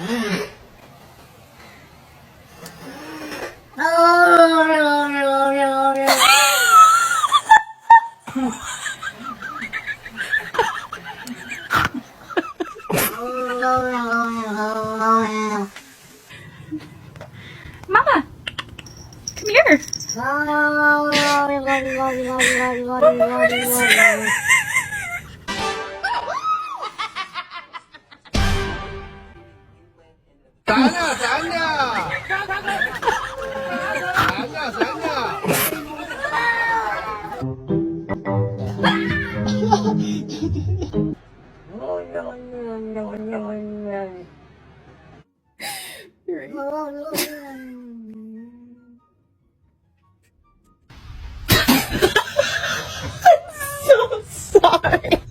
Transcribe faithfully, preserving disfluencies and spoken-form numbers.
Mama, come here. Sana, sana. Sana, sana. You're right. I'm so sorry.